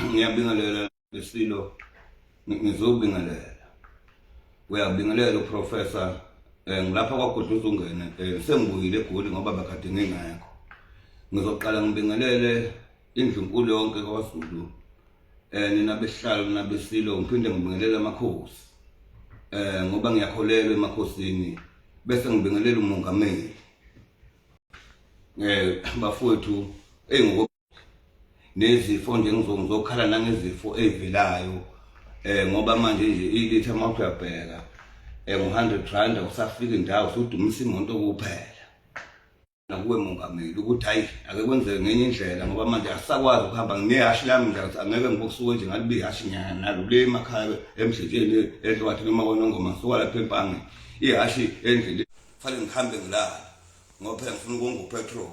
Ngiyabingelela besilo, ngizobingelela. Uyabingelela uProfessor, ngilapha kwaGudluza ungene, sengibuyile eGoli ngoba bekade ngingekho. Ngizoqala ngibingelele indlunkulu yonke kwaZulu. Nina besihlalo, nina besilo, ngiphinde ngibingelele amakhosi. Ngoba ngiyakholelwa emakhosini, bese ngibingelela umongameli. Bafowethu, engoko nezifo nje ngizokhala nangezifo ezivelayo, ngoba manje nje ilitha uma uyabheka ngo-100 rand awusafika indawo, usudumisa imoto kuphela. Nakuwe mongameli ukuthi hayi, ake kwenzeke ngenye indlela, ngoba manje asisakwazi ukuhamba nginehashi lami nje, angeke ngibokusuke nje ngalibe ihashi nalo le emakhaya emdletsheni eHlabathi noma kwaNongoma, ngisuka lapha eMpange, ihashi endleleni kufanele ngihambe ngilala ngoba phela ngifuna ukonga upetrol.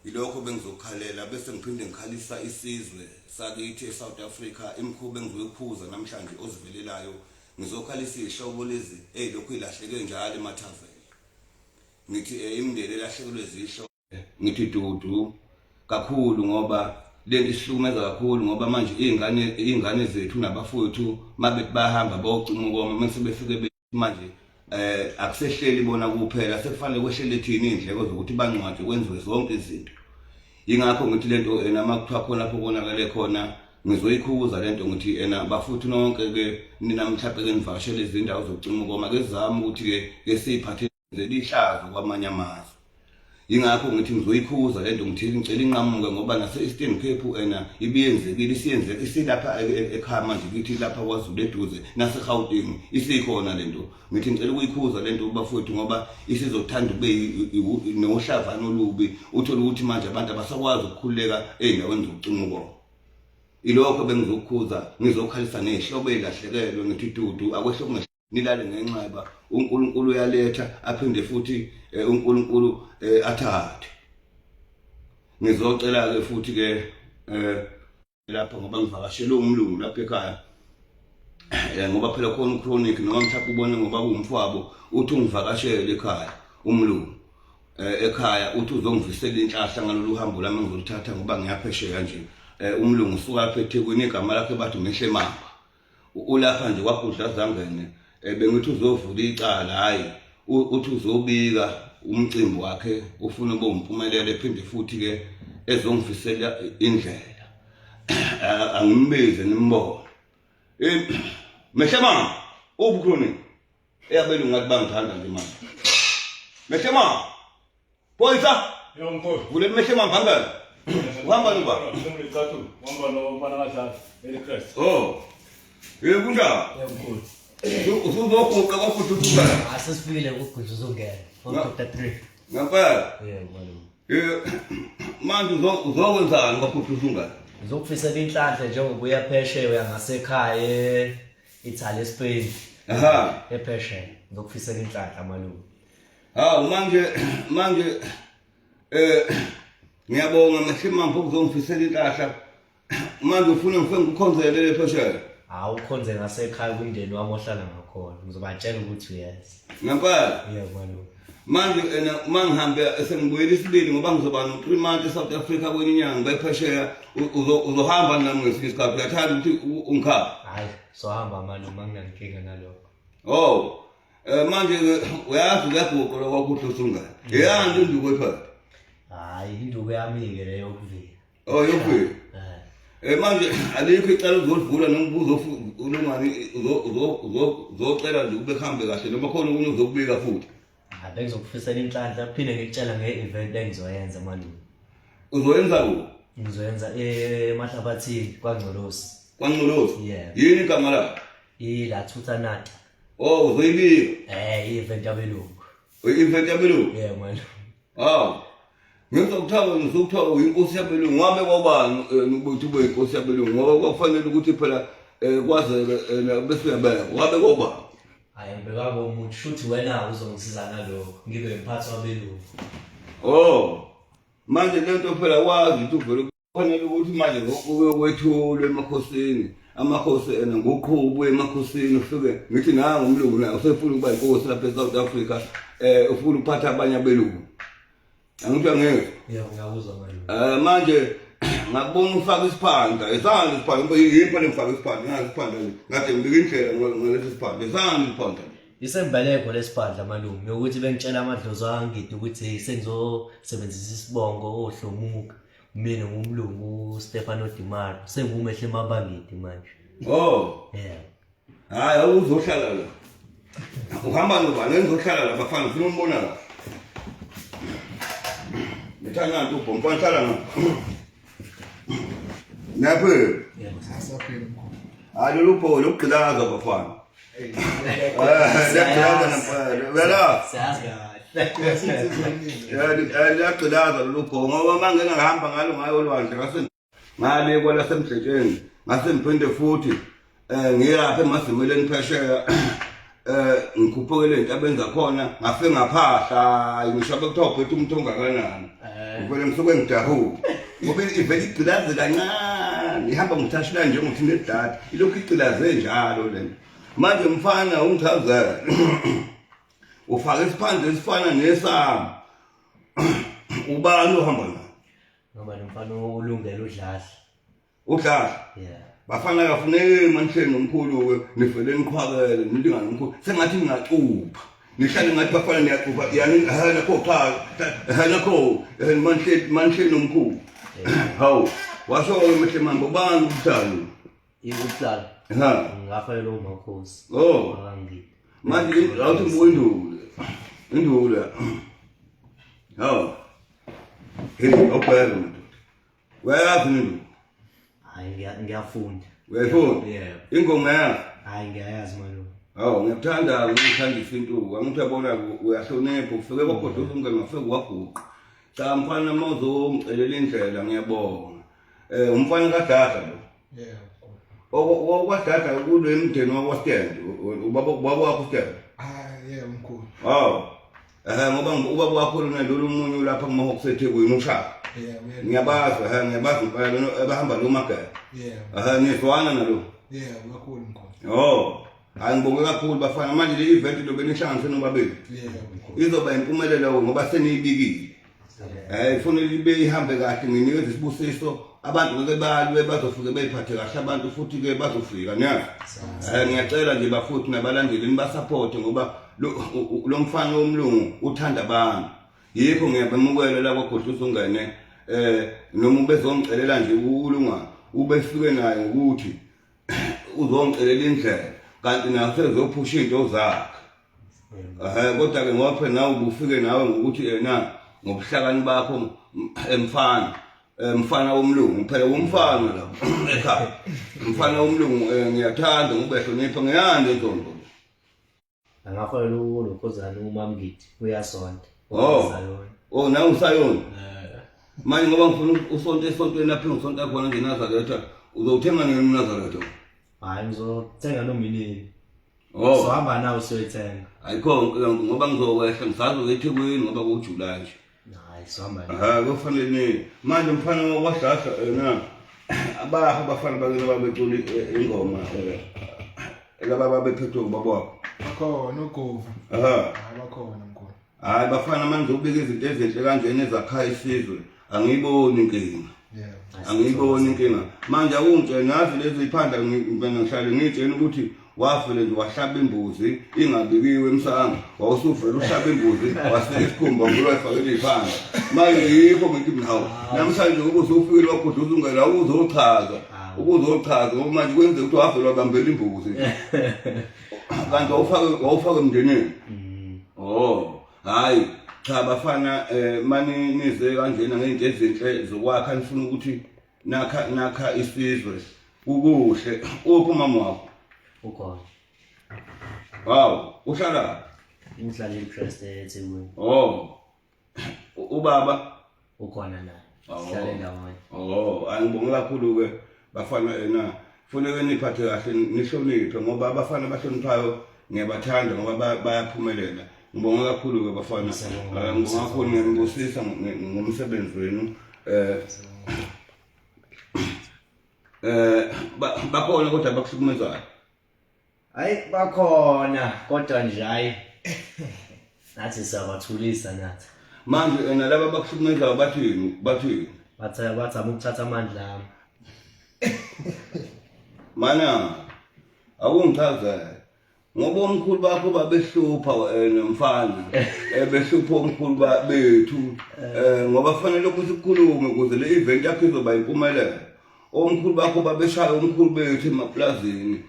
Yilokho bengizokukhalela, bese ngiphinde ngikhalisa isizwe sakithi e-South Africa. Imikhuba engizoyikhuza namhlanje ozivelelayo, ngizokhalisa iy'hlobo lezi ey'lokhu y'lahleke njalo emathaveni. Ngithi imindeni elahlekelwe zihlo, ngithi dudu kakhulu, ngoba lento isihlukumeza kakhulu, ngoba manje iy'ngane zethu nabafowethu mabethi bayahamba bayocima ukoma, mase befike manje akusehleli bona kuphela, sekufanele kwehlele thina iy'ndleko zokuthi bangcwatshwe, kwenziwe zonke izinto. Yingakho ngithi lento ena uma kuthiwa khona lapho konakele khona, ngizoyikhuza lento. Ngithi ena bafuthi nonke-ke nina mhlawumbe-ke nivakashele izindawo zokucima ukoma, ke sizame ukuthi-ke ke siyiphathe ihlazo kwamanye amazwe. Yingakho ngithi ngizoyikhuza lento, ngithi ngicela inqamuke, ngoba nase-Eastern Cape ena ibiyenzekile, isiyenzeka, isilapha ekhaya manje kithi lapha kwaZulu eduze nase-Gauteng isikhona lento. Ngithi ngicela ukuyikhuza lento bafowethu, ngoba isizothanda ube nohlavane olubi, uthole ukuthi manje abantu abasakwazi ukukhululeka ey'ndaweni zokucima ukoma. Ilokho bengizokukhuza, ngizokhalisa ney'hlobo ey'lahlekelwe. Ngithi dudu, akwehle nilale ngenxeba, uNkulunkulu uyaletha aphinde futhi uNkulunkulu athathe. Ngizocela ke futhi ke lapha, ngoba ngivakashele umlungu lapha ekhaya, ngoba phela khona uchronic noma mhlawumbe ubone ngoba kuwumfwabo, uthi ungivakashele ekhaya umlungu, ekhaya uthi uzongivisela inhlahla ngalolu hambo lami engizoluthatha, ngoba ngiyaphesheya nje. Umlungu usuka lapha eThekwini, igama lakhe bathi Mehle Mamba, ulapha nje kwaGudla zangene. Bengithi uzovula icala, hayi, uthi uzobika umcimbi wakhe, ufuna ube umpumelelo, ephinde futhi ke ezongifisela indlela. Angimbize nimbone. Mehle Mamba, uphi chronic? Eyabelungu ngathi bangithanda nje manje. Mehle Mamba, phoyisa. Yebo mkhulu. Vule Mehle Mamba, hamba. Uhamba nuba? Ngicathu, uhamba no mfana kaDlala, Elicrest. Oh. Yebo, kunjani? Yebo mkhulu. Usuzoguqa kwafuthi usuka. Asesifikile kuGudla uzongena. 4:45. Ngempela. Yebo malume. Manje uzokwenzani kwafuthi usungana? Ngizokufisela inhlanhla njengoba uya phesheya, uya ngasekhaya e-Italy, eSpain. Ephesheya. Ngizokufisela inhlanhla malume. Hawu, manje ngiyabonga Mehlimambo ukuzongifisela inhlahla. Manje ufuna ngifike ngikukhonzele le phesheya? Hawu, ukhonze ngasekhaya kumndeni wami ohlala ngakhona. Ngizobatshela ukuthi uyeza. Ngempela. Yebo malume. Manje ena uma ngihambe sengibuyela isibili, ngoba ngizoba no-3 months e-South Africa kwenye inyanga ngibephesheya, uzohamba nami ngesinye isikhathi? Uyathanda ukuthi ungikhaphe? Hayi, sohamba malume, anginankinga nalokho. Oh. Manje ke uyazi uyaguqa lokho usungana. Eyani induku ephela? Hayi, induku yami-ke leyo yokuvika. Oh, yokuvika. Manje alikho icala uzolivula noma ulungani uzocela nje kube kuhambe kahle, noma khona okunye uzokubika futhi? Hayi, bengizokufisela inhlanhla, phinde ngikutshela nge-event engizoyenza malume. Uzoyenza kuphi? Ngizoyenza eMahlabathini kwaNgcolosi. KwaNgcolosi? Yeah. Yini igama lakho? Ila Thuthanata. Oh, uzoyibika? I-event yabelungu. I-event yabelungu? Yeah malume. Hawu. Ngizokuthiwa uyinkosi yabelungu, wabe kwabani ukuthi ube yinkosi yabelungu? Ngoba kwakufanele ukuthi phela kwazeke bese uyabeka. Wabe kwabani? Hayi, ngibeka komuntu, shuthi wena uzongisiza nalokho, ngibe mphathi wabelungu. Oh. Manje lento phela wazi ukuthi uvele kufanele ukuthi manje kube kwethulwe emakhosini, amakhosi ena nguqhubu emakhosini, ufike ngithi nangu umlungu naye usefuna ukuba inkosi lapha eSouth Africa, ufuna ukuphatha abanye abelungu. Angithi angeke. Yebo, ngiyakuzwa malume. Manje Ngakubona ufaka isiphandla, esani isiphandla, yiphi le ngifaka isiphandla, nazi isiphandla le. Ngade ngibika indlela ngalesi siphandla, esani isiphandla. Isembeleko lesiphandla malume yokuthi bengitshela amadlozi angidi ukuthi hey sengizosebenzisa isibongo ohlomuka. Mina ngumlungu uStefano Di Maro sengumehle emabangidi manje. Oh. Yeah. Hayi awuzohlala la. Uhamba nobani engizohlala la bafana ngifuna umbona la. Ngithanda nto ubhompa ngihlala nga. Naphe. Asaphila mkhulu. Hayi lolu pho lokugqilaza bafana. Eh, liyagqilaza nampela. Uyala? Siyazi kahle. Liyagqilaza lolu pho ngoba mangeke ngahamba ngalo ngayo olwandle ngase ngale kwalasemdletsheni ngase ngiphinde futhi eh ngiyapha emazimeleni phesheya eh ngikhuphukele entabeni zakhona ngafe ngaphahla ngisho bekuthiwa uphethe umuntu ongakanani eh. ngivele ngisuke ngidahuka ngoba ivele igqilaze kancane ihamba ngithashila njengokuthi nedladi ilokhu igqilaze njalo lento manje mfana ungichazela ufake isiphandle esifana nesami ubani ohamba naye Ngoba lo mfana ulungele udlahla. Udlahla? Yeah. Bafana kafuneki manhleni nomkhulu ke nivele niqhwakele nilingane nomkhulu sengathi ningacupha. Nihlale ngathi bafana niyacupha yani ha nakho cha ha nakho manhleni manhleni nomkhulu. Hawu washo ke mehle mambo bani ubuhlalo? Ubuhlalo. Ha. Ngafanele umakhosi. Oh. Akangidi. Manje awuthi ngibuka indule. Indule. Hawu. Hey, awubheke madoda. Uyayazi into? Hayi ngiyafunda. Uyayifunda? Yebo. Ingoma yakho? Hayi ngiyayazi malume. Hawu ngiyakuthanda ngithanda isintu. Angithi uyabona uyahlonipha ufike kwagoduza umngane wafike waguqa. Cha mfana uma uzongicelela indlela ngiyabonga. Eh umfana kaDada lo. Yebo. Okwadada kulo emndeni wakwaStand. Ubaba ubaba wakho Stand. Ah yebo mkhulu. Hawu. Eh ngoba ubaba wakho lona lolu munye ulapha kuma-Hawks eThekwini ushaka. Yebo yebo. Ngiyabazi eh ngiyabazi impela lona abahamba lo magele. Yebo. Eh nizwana nalo. Yebo kakhulu mkhulu. Oh. Hayi ngibonge kakhulu bafana manje le event lo benihlanganise nobabili. Yebo mkhulu. Izoba impumelelo ngoba seniyibikile. Eh ifuna libe ihambe kahle nginikeza isibusiso abantu ngeke balwe bazofike beyiphathe kahle abantu futhi ke bazofika niyazi. Eh ngiyacela nje bafuthi nabalandeli nibasupport ngoba lo mfana womlungu uthanda abantu. Yikho ngiyabemukela la kwaGodluza ungene eh noma ubezongicelela nje ulunga ubefike naye ukuthi uzongicelela indlela kanti naye usezophusha into zakhe. Eh kodwa ke ngoba phela nawe ubufike nawe ngokuthi yena ngobuhlakani bakho emfana mfana womlungu phela umfana la ekhaya mfana womlungu ngiyathanda ngokubehlonipha ngiyanda intombi Angaholela ulokhozana uMamngidi uyasonta. Oh. Oh nawe usayona. Manje ngoba ngifuna usonto esontweni lapho ngisonta khona nje Nazaretha uzowuthenga nini uNazaretha? Hayi ngizothenga noma inini. Oh. Sohamba nawe siyoyithenga. Ayikho ngoba ngizokwehla ngisazoke eThekwini ngoba kuJuly nje. Hayi sohamba nawe. Aha kufanele ni manje mfana wakwaDladla yena abaha abafana bakini babecula ingoma laba babephethwe ubaba wakho. Bakhona uGova. Aha. Bakhona mkhulu. Hayi bafana manje ubika izinto ezinhle kanjena ezakha isizwe angiyiboni inkinga. Yebo. Angiyiboni inkinga. Manje awungitshele nazi lezi iphandla mina ngihlale ngitshela ukuthi wafele nje wahlaba imbuzi ingabikiwe emsamo wawusuvele uhlaba imbuzi wasika isikhumba ngolo wayifakela iphandla. Manje yikho ngithi mina hawu namhlanje ukuze usufikile wagoduza ungena uzochaza ukuzochaza ngoba manje kwenzeka ukuthi wavele wabambela imbuzi. Kanti wawufake wawufake emndenini. Oh, hayi cha bafana eh mani nize kanjena ngento ezinhle zokwakha nifuna ukuthi nakha nakha isizwe kukuhle uphi umama wakho Ukhona. Wow, uhlala Uhlala eChrist eThekwini. Oh. Ubaba ukhona naye. Oh. Sihlale ndawonye. Oh, angibonge kakhulu ke bafana ena. Funeke niphathe kahle nihloniphe ngoba abafana abahloniphayo ngiyabathanda ngoba bayaphumelela. Ngibonge kakhulu ke bafana. Ngibonga kakhulu ngiyabusisa ngomsebenzi wenu. Eh eh bakhona kodwa abakuhlukumezayo. Hayi bakhona kodwa nje hayi nathi siyabathulisa nathi. Manje ena laba abakuhlukumezayo bathini bathini? Bathi bazama ukuthatha amandla ami. Mana akungichazele ngoba omkhulu bakho babehlupha wena mfana behlupha omkhulu bethu ngoba kufanele ukuthi kukhulume ukuze le event yakho izoba impumelelo. Omkhulu bakho babeshaya omkhulu bethu emaplazini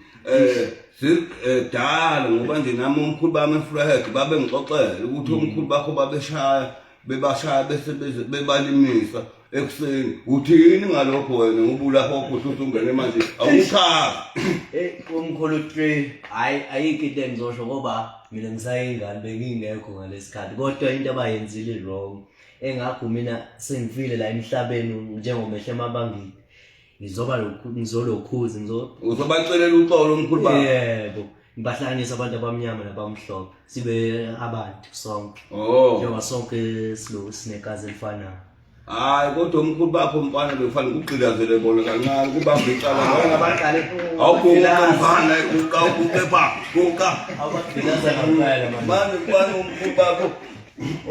dala ngoba nje nami omkhulu bami eFryhead babengixoxela ukuthi omkhulu bakho babeshaya bebashaya bese bebalimisa ekuseni. Uthini ngalokho wena ngoba ulapho ogudluza ungene manje awuchazi? Hey umkhulu 3 hayi ayikho into engizosho ngoba mina ngisayingane bengingekho ngalesikhathi kodwa into abayenzile wrong engakho mina sengifile la emhlabeni njengomehla emabangini ngizoba lokhu ngizolokhuza ngizo Uzobacelela uxolo omkhulu bakho. Yebo, ngibahlanganisa abantu abamnyama nabamhlophe sibe abantu sonke. Oh. Njengoba sonke silo sinekazi elifanayo. Hayi kodwa omkhulu bakho mfana bekufanele kugqilazele bona kancane kubambe icala ngoba Abaqale awuguqa mfana uqa uguqe pha guqa. Abagqilaza ngempela manje. Manje mfana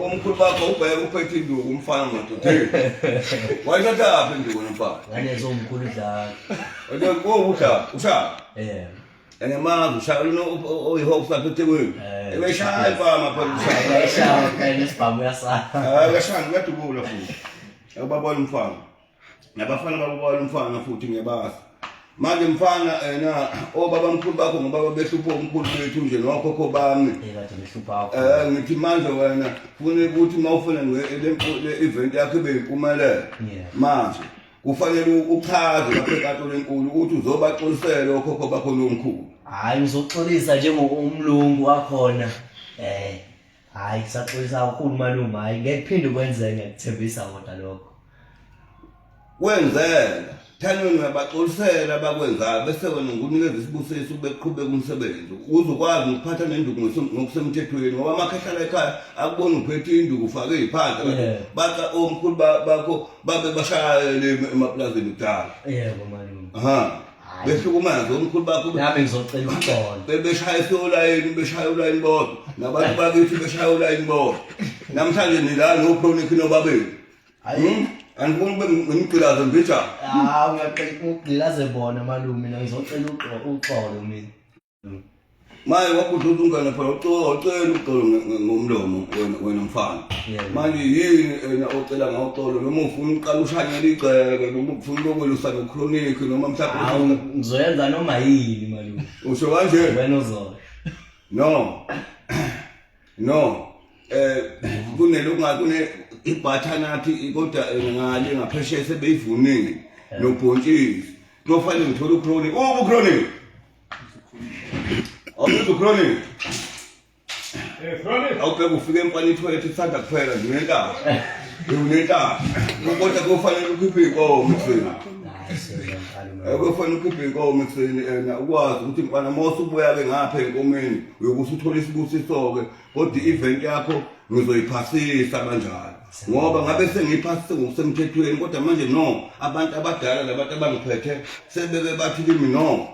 omkhulu bakho ubheke uphethe induku umfana madoda. Hey. Wayithathaphi induku nomfana? Ngane zomkhulu dlala. Wena kuwusha usha. Eh. Engemazi ushaya lona oyi-Hawks lapha eThekwini. Ebeshaya imfama phela ushaya. Ayishaya kanye nesibhamu uyasala. Hayi uyashaya uyadubula futhi. Akubabona umfana. Nabafana bakubona umfana futhi ngiyabazi. Manje mfana ena obaba mkhulu bakho ngoba babehlupha omkhulu bethu nje nokhokho bami. Eh kade behlupha kakhulu. Ngithi manje wena funa ukuthi mawufuna le event yakho ibe impumelelo. Manje kufanele uchaze lapha enkantolo enkulu ukuthi uzobaxolisela okhokho bakho nomkhulu. Hayi uzoxolisa njengomlungu wakhona. Hayi saxolisa kakhulu malume, hayi ngeke kuphinde kwenzeke ngiyakuthembisa kodwa lokho. Kwenzeka thanweni uyabaxolisela abakwenzayo bese wena ngukunikeza isibusiso ube kuqhubeka umsebenzi ukuze ukwazi ukuphatha nenduku ngokusemthethweni ngoba amakhehla la ekhaya akubona uphethe induku ufake iy'phandla baca omkhulu bakho babe bashayele emaplazini kudala. Yebo malume. Aha. Behlukumeza omkhulu bakho. Nami ngizocela uxolo. Bebeshaya olayini, beshaya ulayini bodwa. Nabantu bakithi beshaya ulayini bodwa. Namhlanje nila no-chronic nobabili. Hayi, andifuni ube ngimgqilaze mbija. Ah, uyaqela ukugqilaze bona malume, mina ngizocela uxolo mina. Maye wakudluza ungane phela ucela uxolo ngomlomo wena mfana. Manje yini ena ocela ngawuxolo noma ufuna uqala ushanyela igceke noma ufuna ukwelusa no-chronic noma mhlawumbe ngizoyenza noma yini malume. Usho kanje? Wena uzosho. No. No. Kunelunga kune ibhathanathi kodwa ngale ngaphesheya sebeyivunile nobhontshisi. Kuyofanele ngithole u-chronic. Uphi u-chronic? Awuthi u-chronic. Chronic. Awubheke ufike emfana ithoyilethi isanda kuphela nje unentaba. Unentaba. Kodwa kuyofanele ukhiphe inkomo ekuseni. Hayi sengiyaqala. Kuyofanele ukhiphe inkomo ekuseni ena ukwazi ukuthi mfana uma usubuya-ke ngapha enkomeni uyobe usuthola isibusiso-ke kodwa i-event yakho ngizoyiphasisa kanjalo. Ngoba ngabe sengiyiphasise ngokusemthethweni kodwa manje no abantu abadala labantu abangiphethe sebeke bathi kimi no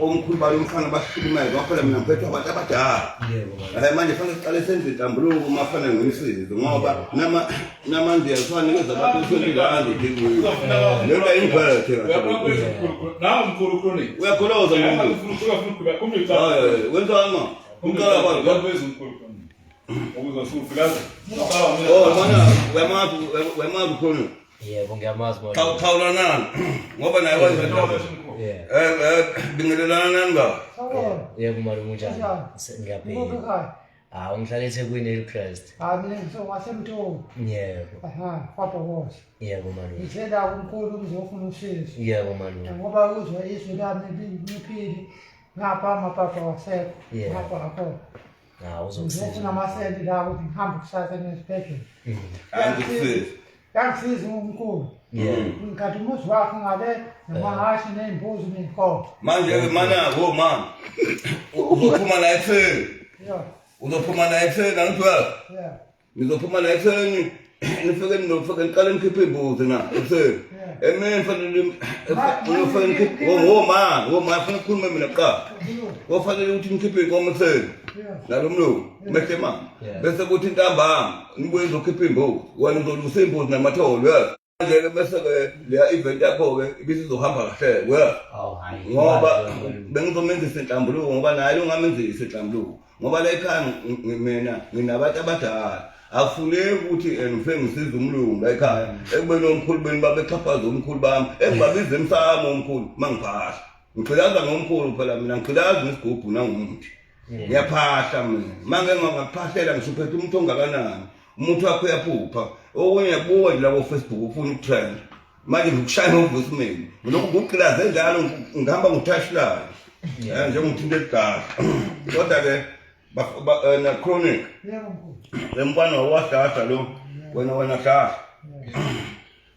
omkhulu balo mfana bahlukumeza waphela mina ngiphethwe abantu abadala. Yebo baba. Manje fanele siqale senze inhlambuluko uma fanele ngimsize ngoba namandiya kusanikeza abantu u-20 rand eThekwini. Le nto ayingiphethe kahle. Nawe mkhulu chronic. Uyakholoza mkhulu. Hayi wenzani ma? Uqala abantu. Oh mfana uyamazi uyamazi chronic. Yebo ngiyamazi malume. Xhawula nani ngoba naye wenza Yeah. Bingelelana nani baba? Sawubona. Yebo malume unjani? Kunjani? Ngiyaphila. Ukuphi ekhaya? Hawu ngihlala eThekwini eHillcrest. Hayi mina ngiseMtolo. Yebo. Aha, kwaBhokosi. Yebo malume. Ngithe la kumkhulu ngizofuna usizo. Yebo malume. Ngoba uzwa izwi lami linciphile. Ngapha amapapa wasekho. Yeah. Ngapha akho. Hawu uzokusiza. Ngizofuna amasenti la ukuthi ngihambe kusasa nesibhedlela. Angikusizi. Yangisiza umkhulu. Yeah. Ngikade umuzi wakhe ngale namahhashi ney'mbuzi ney'nkomo. Manje mana wo mama. Uzophuma la ekuseni. Yeah, Uzophuma la ekuseni angithi wena. yeah. Nizophuma la ekuseni nifike nifike niqale nikhiphe imbuzi na ekuseni. Emini fanele nifanele nikhiphe wo ma wo ma fanele kukhulume mina kuqala. Kofanele ukuthi nikhiphe inkomo ekuseni. Yeah. Nalo mlungu mehle mama. Yeah. Bese kuthi ntambama nibuye nizokhipha imbuzi. Wena uzolusa imbuzi namathole uyazi. Manje-ke bese-ke leya event yakho-ke ibisizohamba kahle we Awu hayi. ngoba bengizomenzisa inhlambuluko ngoba naye ungamenzisa inhlambuluko ngoba la ekhaya mina nginabantu abadala akufuneki ukuthi ngifike ngisize umlungu la ekhaya ekubeni omkhulu beni babexhaphaza omkhulu bami engibabiza emsamo omkhulu uma ngiphahla ngigqilaza ngomkhulu phela mina ngigqilaza ngesigubhu nangumuthi ngiyaphahla mina uma ngeke ngakuphahlela ngisho uphethe umuthi ongakanani umuthi wakho uyaphupha okunye kubuka nje labo Facebook ufuna ukutrend manje ngikushaya ngovoicemail ngilokhu ngugqilaze njalo ngihamba ngutouchline eh njengomthinto eligala kodwa ke na chronic Yebo mkhulu. le mfana wahlahla lo wena wena hlahla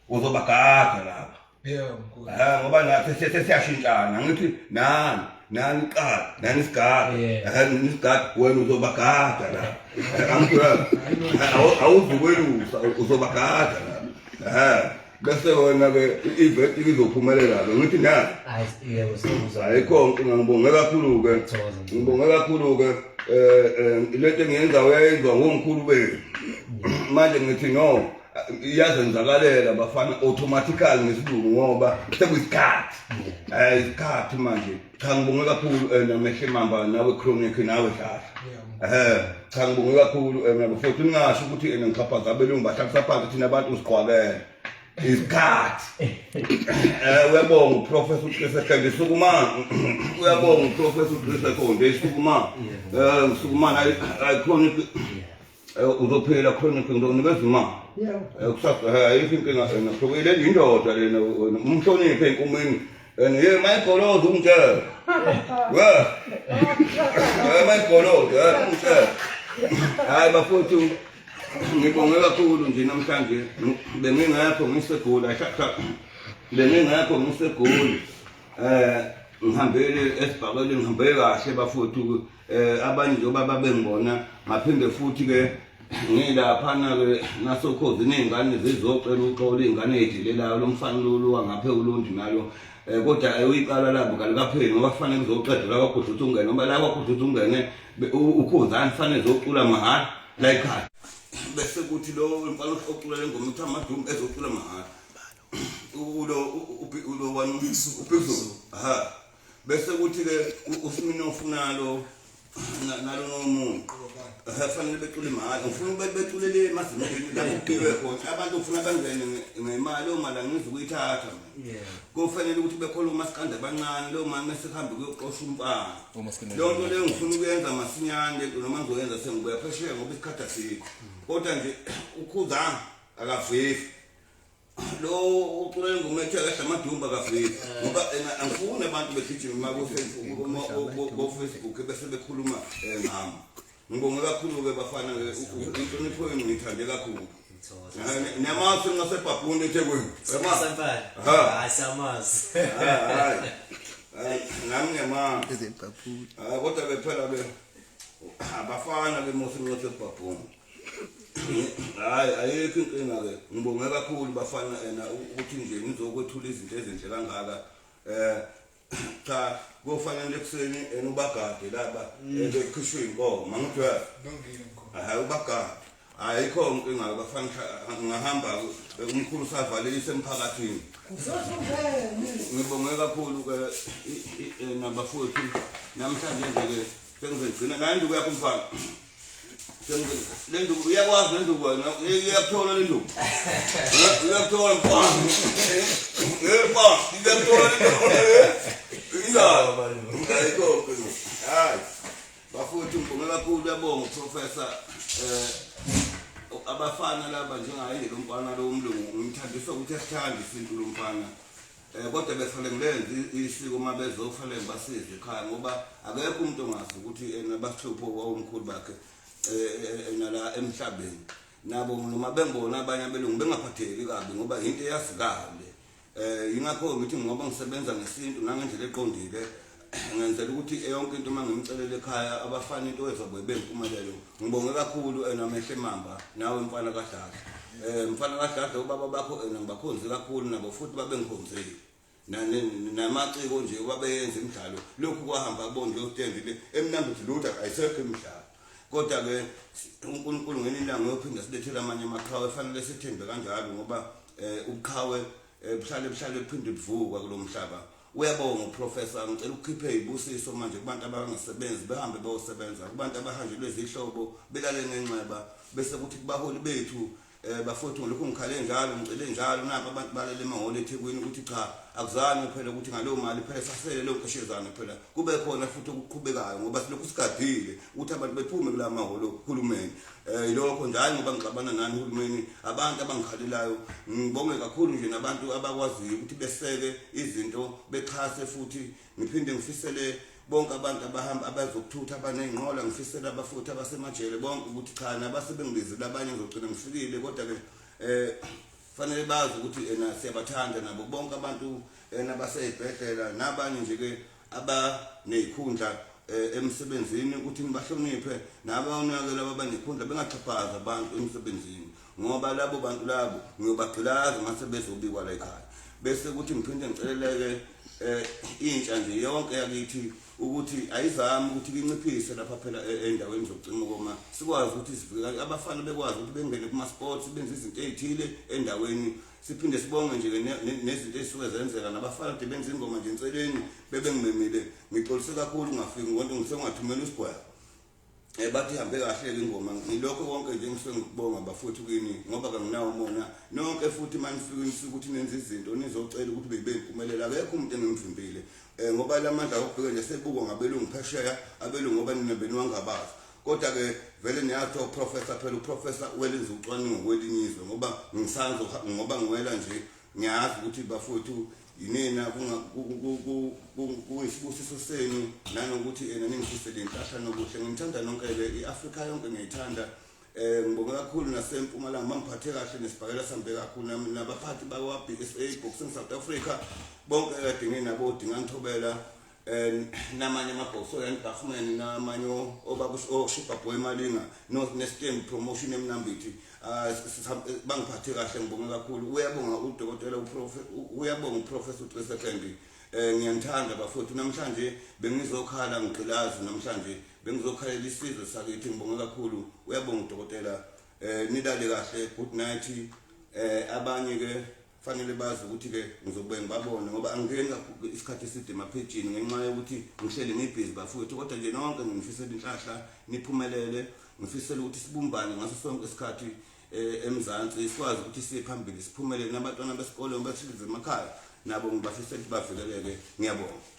uzobagada lapha Yebo mkhulu. Ah ngoba nathi sesiyashintshana ngithi nani nani qala nani sigada eh nisigada wena uzobagada la angikho awuzukwelusa uzobagada la eh bese wena ke i-event izophumelela ke ngithi nani Hayi yebo siyakuzwa. ayikho inkinga ngibonge kakhulu ke Thokoza. ngibonge kakhulu ke eh eh lento engiyenza uyayenziwa ngomkhulu benu manje ngithi no iyazenzakalela bafana automatically ngesilungu ngoba sekuyisikhathi eh isikhathi manje cha ngibonge kakhulu eh, namehle mamba nawe chronic nawe dlala eh cha ngibonge kakhulu eh, mina futhi ningasho ukuthi ena ngixhaphaza abelungu bahlalisa phansi thina abantu siqwakele isikhathi eh uyabonga uprofessor uChris Ekhende sukuma uyabonga uprofessor uChris Ekhende sukuma eh sukuma ayi chronic uzophila chronic ngizokunikeza imali Yebo. Kusasa ayikho inkinga ena hlukile indoda lena wena umhloniphe enkumeni and ye mayigoloza ungitshela we ye mayigoloza ungitshela hayi bafowethu ngibonge kakhulu nje namhlanje bengingekho ngisegoli bengingekho ngisegoli eh ngihambele esibhakele ngihambe kahle bafowethu eh abanye njengoba babengibona ngaphinde futhi ke ngilaphana ke nasokhozi nezingane zizocela uxolo izingane ezidelelayo lo mfana lolu wangaphe ulundi nalo eh kodwa uyicala labo kalikapheli ngoba kufanele kuzoqedwa la kwagudla ukuthi ungene ngoba la kwagudla ukuthi ungene ukhuzani kufanele zocula mahhala la ekhaya bese kuthi lo mfana ocula le ngoma kuthiwa amadumu ezocula mahhala ulo ulo wani uphezulu ha bese kuthi ke uSminofu nalo nalo nomuntu fanele becule imali ngifuna ube beculele emazimeni lapho kubiwe khona abantu ufuna bangene ngemali omali angizi ukuyithatha mina kufanele ukuthi bekhona umasikandi abancane leyo mali mese kuhambe kuyoqosha umfana leyo nto leyo ngifuna ukuyenza masinyane lento noma ngizoyenza sengibuya phesheya ngoba isikhathi asikho kodwa nje ukhuzanga akavivi lo ucula ingoma ethi akadla amadumba akafiki ngoba ena angifuni abantu begijima ko-Facebook bese bekhuluma ngami ngibonge kakhulu-ke bafana inhlonipho yenu ngiyithande kakhulu niyamazi ngasebhabhuni ethekwini Hayi siyamazi. Hayi. Nami ngiyamazi. Kodwa ke phela ke abafana ke musi ngasebhabhuni. Hayi ayikho inkinga ke ngibonge kakhulu bafana ena ukuthi nje nizokwethula izinto ezinhle kangaka eh cha kufanele ekuseni ena ubagade laba bekhishwe inkomo angithi Lungile mkhulu. hayi ubagade ayikho inkinga bafana ngahamba umkhulu savalelise emphakathini Usosungene. ngibonge kakhulu ke nabafowethu namhlanje nje ke sengizogcina nayo induku yakho mfana Le nduku uyakwazi le nduku wena uyakuthola le nduku uyakuthola mfana eh mfana uyakuthola le nduku ila ayikho hayi bafowethu ngibonge kakhulu uyabonga uprofessor eh abafana laba njengaye nje lo mfana lo umlungu ngimthandisa ukuthi asithande isintu lo mfana Eh kodwa befanele ngilenze isiko uma bezofanele ngibasize ekhaya ngoba akekho umuntu ongazi ukuthi ena basihlupho wawumkhulu bakhe nala emhlabeni nabo noma bengibona abanye abelungu bengaphatheki kabi ngoba into eyazikayo le eh ingakho ngithi ngoba ngisebenza ngesintu nangendlela eqondile ngenzela ukuthi yonke into uma ngimcelela ekhaya abafana into ezobe bempumelelo ngibonge kakhulu ena mehle mamba nawe mfana kaDladla eh mfana kaDladla ubaba bakho ena ngibakhonze kakhulu nabo futhi babengikhonzile namaciko nje babeyenza imidlalo lokhu kwahamba kubonje ustendi le emnambithi lutho ayisekho imidlalo kodwa ke uNkulunkulu ngelinye ilanga uyophinda silethele amanye amaqhawe fanele sithembe kanjalo ngoba Ubuqhawe buhlale buhlale buphinde buvukwa kulomhlaba. Uyabonga uprofessor, ngicela ukukhiphe izibusiso manje kubantu abangasebenzi behambe beyosebenza, kubantu abahanjelwe izihlobo belale ngenxeba, bese kuthi kubaholi bethu bafowethu ngilokhu ngikhale njalo ngicele njalo napa abantu balele emahholo eThekwini ukuthi cha akuzange phela ukuthi ngaleyo mali phela sasele leyo nkeshezana phela kube khona futhi okuqhubekayo ngoba silokhu sigadile ukuthi abantu bephume kula mahholo uhulumeni. Yilokho nje, hayi ngoba ngixabana nani uhulumeni, abantu abangikhalelayo ngibonge kakhulu nje nabantu abakwaziyo ukuthi beseke izinto bexhase futhi ngiphinde ngifisele bonke abantu abahamba abazokuthutha abaney'nqola, ngifisela abafuthi abasemajele bonke ukuthi cha nabasebengibizile abanye ngizogcina ngifikile, kodwa-ke fanele bazi ukuthi ena siyabathanda nabo bonke abantu nabasey'bhedlela nabanye nje-ke abaney'khundla emsebenzini ukuthi nibahloniphe nabanake laba abanekhundla bengaxhaphazi abantu emsebenzini ngoba labo bantu labo ngiyobagqilaza mase bezobikwa la ekhaya. Bese kuthi ngiphinde ngiceleleke intsha nje yonke yakithi ukuthi ayizami ukuthi kinciphise lapha phela endaweni zokucima koma, sikwazi ukuthi sivikele abafana bekwazi ukuthi bengene kuma-sports benze izinto ey'thile endaweni. Siphinde sibonge nje nezinto ey'suke zenzeka nabafana kade benza ingoma nje enseleni bebengimemile, ngixolise kakhulu ngingafiki ngoba ngisengathumela isigwebo. Bathi ihambe kahle-ke ingoma. Ngilokho konke nje ngisuke ngikubonga bafowethu kini ngoba kanginawo umona nonke, futhi uma nifike nisuke ukuthi nenze izinto nizocela ukuthi beyibe impumelelo, akekho umuntu engimvimbile ngoba la mandla okubheka nje sebukwa ngabelungu phesheya, abelungu ngoba nina beniwangabazi, kodwa-ke vele niyazi kuthiwa uprofessor phela uprofessor welenza ucwaningo kwelinye izwe ngoba ngisanzo ngoba ngiwela nje ngiyazi ukuthi bafowethu yinina kuyisibusiso senu nanokuthi ena ningifisele inhlahla nokuhle. Ngithanda nonke-ke i-Afrika yonke ngiyayithanda. Ngibonge kakhulu nasempumalanga bangiphathe kahle nesibhakela sambe kakhulu nami nabaphathi bakwa-BSA Boxing South Africa bonke kade nginabo Dingani Thobela namanye amabhoksi oYan Bachman namanye obaba oShibha Boy Malinga no Nestem Promotion eMnambithi bangiphathe kahle, ngibonge kakhulu. Uyabonga udokotela uyabonga uprofessor uCisekhendi. Ngiyanithanda bafowethu, namhlanje bengizokhala ngigqilazi, namhlanje bengizokhalela isizwe sakithi. Ngibonge kakhulu, uyabonga udokotela. Nilale kahle, good night. Abanye ke fanele bazi ukuthi ke ngizobuye ngibabone ngoba angingeni kakhulu isikhathi eside emaphejini ngenxa yokuthi ngihleli ngibhizi bafowethu, kodwa nje nonke ngifisela inhlahla niphumelele, ngifisela ukuthi sibumbane ngaso sonke isikhathi eMzansi sikwazi ukuthi siye phambili siphumelele, nabantwana besikole bathilize emakhaya nabo ngibafisela ukuthi bavikeleke. Ngiyabonga.